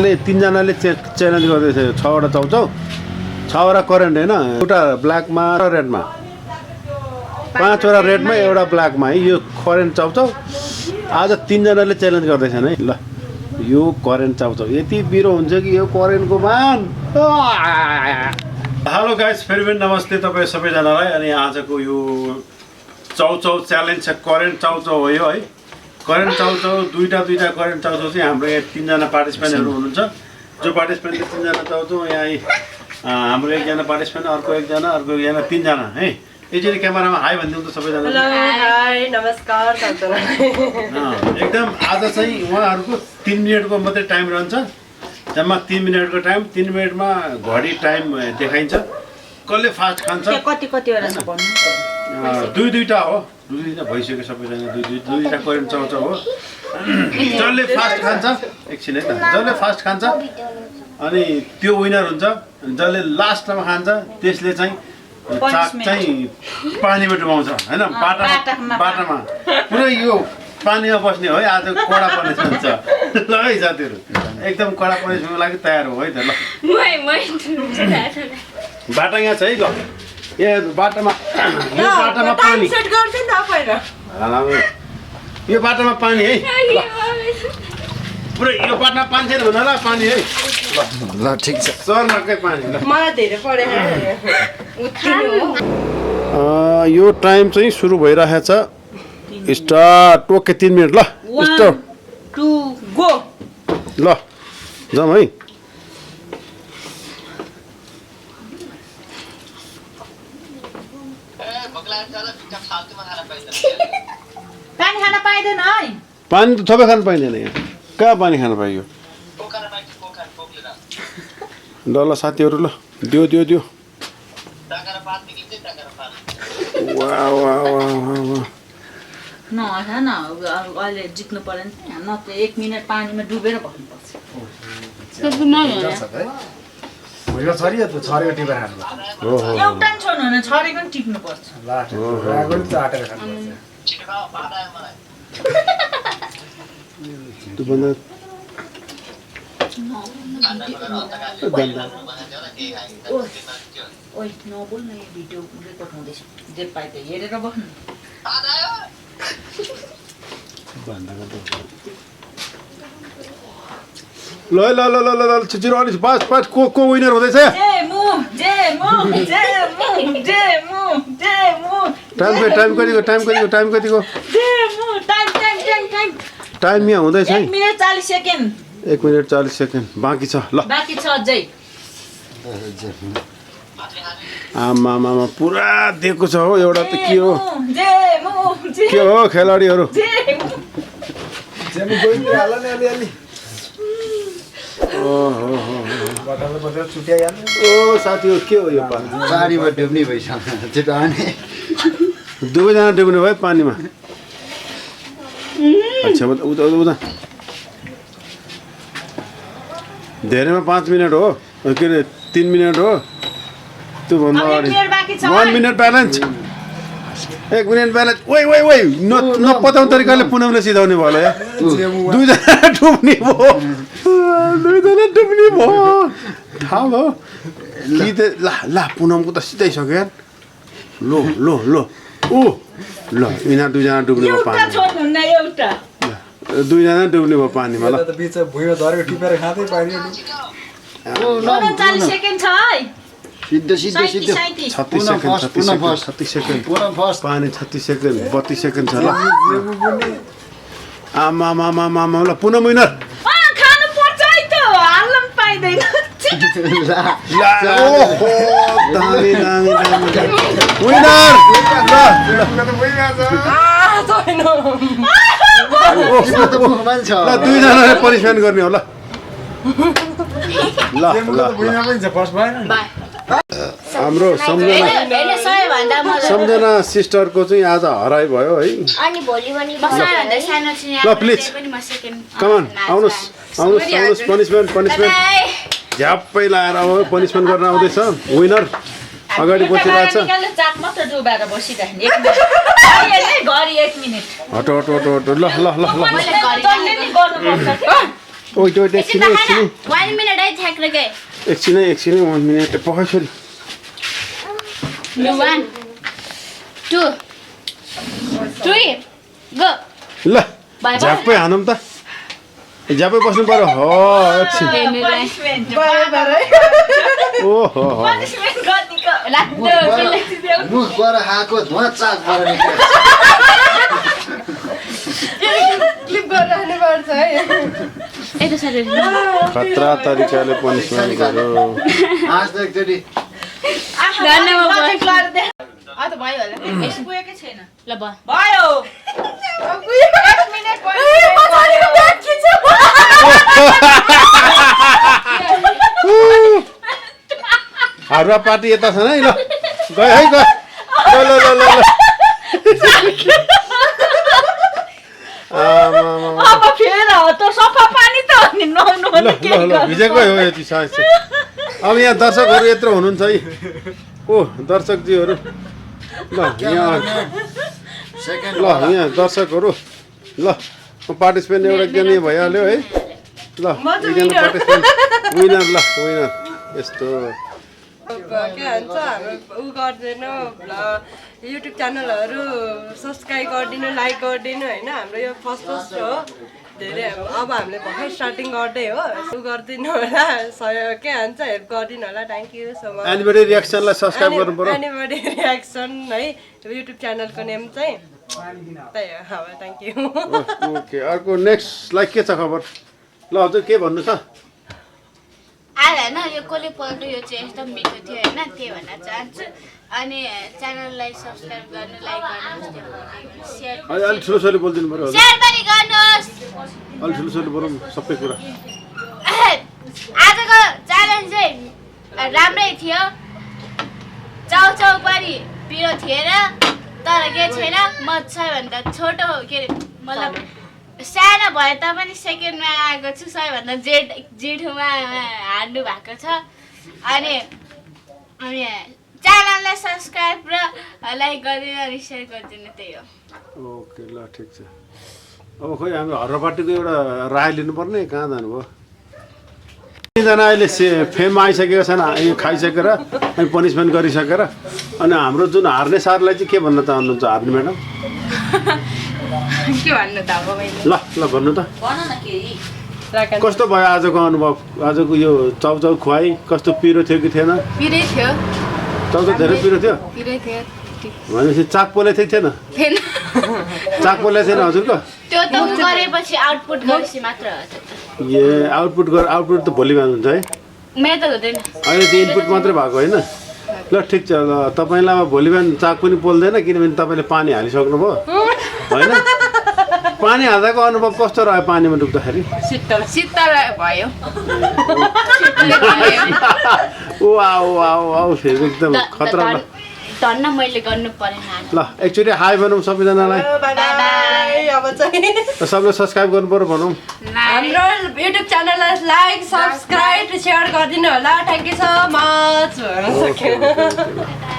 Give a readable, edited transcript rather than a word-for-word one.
तीनजनाले challenge गर्दैछ 6वटा chow chow 6वटा current हैन एउटा ब्ल्याकमा र रेडमा 5वटा रेडमा एउटा ब्ल्याकमा है यो करेन्ट चाउचाउ आज तीनजनाले च्यालेन्ज गर्दैछन् है ल यो करेन्ट चाउचाउ यति बिरो हुन्छ कि यो करेन्टको मान हेलो गाइस फेरि पनि नमस्ते तपाईँ सबैजनालाई अनि आजको यो चाउचाउ च्यालेन्ज छ करेन्ट चाउचाउ हो यो है करेन्ट चाउचाउ दुईटा करेन्ट चाउचाउ चाहिँ हाम्रो यहाँ तीनजना पार्टिसिपेन्टहरू हुनुहुन्छ जो पार्टिसिपेन्टले तीनजना चाउचाउ यहाँ हाम्रो एकजना पार्टिसिपेन्ट अर्को एकजना तीनजना है एकचोटि क्यामेरामा हाई भनिदिउँ त सबैजना हाई नमस्कार एकदम आज चाहिँ उहाँहरूको 3 मिनटको मात्रै टाइम रहन्छ जम्मा 3 मिनटको टाइम 3 मिनटमा घडी टाइम देखाइन्छ कसले फास्ट खान्छ कतिवटा छ भन्नु दुईटा हो दुईटा भइसक्यो सबैजना दुईटा करेन्ट चाउचाउ हो जसले फास्ट खान्छ एकछिन है त जसले फास्ट खान्छ अनि त्यो विनर हुन्छ जसले लास्टमा खान्छ त्यसले चाहिँ चाक चाहिँ पानीमा डुबाउँछ हैन बाटामा पुरै यो पानीमा बस्ने हो है आज कडा पनिसमेन्ट छ ल है साथीहरु एकदम कडा पनिसमेन्टको लागि तयार हो है त ल बाटा यहाँ छ है ल यहाँ बाटामा यो बाटामा पानी सेट गर्छ नि त पहिला यो बाटामा पानी है पुरै यो बाटामा पानी छैन भन ल पानी है ल ठिक छ सर्नकै पानी ल मलाई धेरै परे यो टाइम चाहिँ सुरु भइरहेको छ स्टार्ट ओके 3 मिनेट ल स्टार्ट 1 2 गो ल जाम है पानी खान पाइदैन है पानी त थपे खान पाइँदैन यहाँ कहाँ पानी खान पाइयो ल ल साथीहरू ल दियो वाह न अहिले जित्नु पर्यो नि नत्र 1 मिनेट पानीमा डुबेर बस्नुपर्छ एउटा नि छोड्नु भने छरेको नि टिप्नुपर्छ ओइ नबोल न यो भिडियो रेकर्ड हुँदैछ जे पाए त हेरेर बस्नु ल छिटो अलि पास को विनर हुँदैछ टाइम कतिको टाइम यहाँ हुँदैछ है 1 मिनेट 40 सेकेन्ड 1 मिनेट 40 सेकेन्ड बाँकी छ ल बाँकी छ अझै आमा पुरा दिएको छ हो एउटा त के हो खेलाडीहरू ओ साथीहरू के हो यो पानीमा डुब्ने भइसक्यो छिटो आउने दुवैजना डुब्ने भयो पानीमा अच्छा उता धेरैमा 5 मिनट हो के अरे 3 मिनट हो त्यो भन्दा अगाडि 1 मिनट ब्यालेन्स 1 मिनट ब्यालेन्स ओइ नपताउने तरिकाले पुनमले सिधाउने भयो या दुईजना डुब्ने भयो थाहा भयो कि त ला पुनमको त सिधै सक्यो यार लो ऊ ल यिनीहरू दुईजना डुब्ने भयो पानी दुईजना डुब्ने भयो पानीमा ल सिद्धो 36 सेकेन्ड पानी 36 सेकेन्ड 32 सेकेन्ड छ ल आमा ल पुनम विनर दुईजनाले पनिसमेन्ट गर्ने हो ल हाम्रो सम्झना सिस्टरको चाहिँ आज हराइ भयो है ल प्लिज कमान आउनुहोस् पनिसमेन्ट झ्याप्पै लाएर अब पनिसमेन्ट गर्न आउँदैछ विनर अगाडि बसिरहेको छ हट ल वेट एकछिन 1 minute है ठ्याक्र के एकछिन 1 मिनट पकाइ छोरी 1 2 3 गो ल झ्याप्पै हानौँ त झ्याप्पै बस्नु पर्यो हो एकछिन ओहो मुखबाट आएको धुवा चाकबाट खतरा तरिकाले पनिसमेन्ट गर्यो आज त एकचोटि पुगेकै छैन ल भयो हारुवा पार्टी यता छ है ल गयो है गयो ल ल ल अब फेर त सफा पानी त हो नि नुहाउनु ल ल ल भिजेकै हो यति सायद चाहिँ अब यहाँ दर्शकहरू यत्रो हुनुहुन्छ है ओ दर्शकजीहरू ल यहाँ सेकेन्ड ल यहाँ दर्शकहरू ल पार्टिसिपेन्ट एउटा एकजना भइहाल्यो है ल एकजना पार्टिसिपेन्ट विनर ल विनर यस्तो के भन्छ हाम्रो उ गर्दैन युट्युब च्यानलहरू सब्सक्राइब गरिदिनु लाइक गरिदिनु होइन हाम्रो यो फर्स्ट हो धेरै अब हामीले भर्खर स्टार्टिङ गर्दै हो उ गरिदिनु होला सहयोग के भन्छ हेल्प गरिदिनु होला thank you so much anybody रियाक्सनलाई सब्सक्राइब गर्नु पर्यो एनिबडी रियाक्सन है युट्युब च्यानलको नेम चाहिँ त्यही हो अब थ्याङ्क यू ओके अर्को नेक्स्टलाई के छ खबर ल हजुर के भन्नु छ आज होइन यो कसले पल्टो यो चाहिँ एकदम मिठो थियो होइन त्यही भन्न चाहन्छु अनि च्यानललाई सब्सक्राइब गर्नु लाइक गर्नुहोस् सेयर अलि ठुलो छोरी बोलिदिनु पर्यो हजुर सेयर पनि गर्नुहोस् अलि ठुलो छोरी बोलौँ सबै कुरा आजको च्यालेन्ज चाहिँ राम्रै थियो चाउचाउ पनि पिरो थिएन तर के छैन म सबैभन्दा छोटो के अरे मतलब सानो भए तापनि सेकेन्डमा आएको छु सबैभन्दा जेठोमा हार्नु भएको छ अनि च्यानललाई सब्सक्राइब र लाइक गरिदिनु अनि सेयर गरिदिनु त्यही हो ओके ल ठिक छ अब खोइ हामी हर्रपाटीको एउटा राय लिनुपर्ने कहाँ जानुभयो तिनजना अहिले फेम आइसकेको छैन यो खाइसकेर अनि पनिसमेन्ट गरिसकेर अनि हाम्रो जुन हार्ने सारलाई चाहिँ के भन्न चाहनुहुन्छ हार्ने म्याडम के भन्नु त अब मैले ल ल भन्नु त भन न केही कस्तो भयो आजको अनुभव आजको यो चाउचाउ खुवाई कस्तो पिरो थियो कि थिएन पिरै थियो चाउचाउ धेरै पिरो थियो पिरै थियो भनेपछि चाक पोले थियो कि थिएन चाक पोले थिएन हजुरको त्यो त गरेपछि आउटपुट गरेपछि मात्र हो ए आउटपुट त भोलि बिहान हुन्छ है मेरो त हुँदैन अहिले त इनपुट मात्रै भएको होइन ल ठिक छ ल तपाईँलाई अब भोलि बिहान चाक पनि पोल्दैन किनभने तपाईँले पानी हालिसक्नुभयो होइन पानी हाल्दाको अनुभव कस्तो रह्यो पानीमा डुब्दाखेरि शीतल भयो ओ आऊ फेरि एकदम खतरा ल धन्न मैले गर्नु परेन ल एकचोटि हाई भनौँ सबैजनालाई बाई अब चाहिँ सबले सब्सक्राइब गर्नु पर्यो भनौँ हाम्रो युट्युब च्यानललाई लाइक सब्सक्राइब सेयर गरिदिनु होला thank you so much okay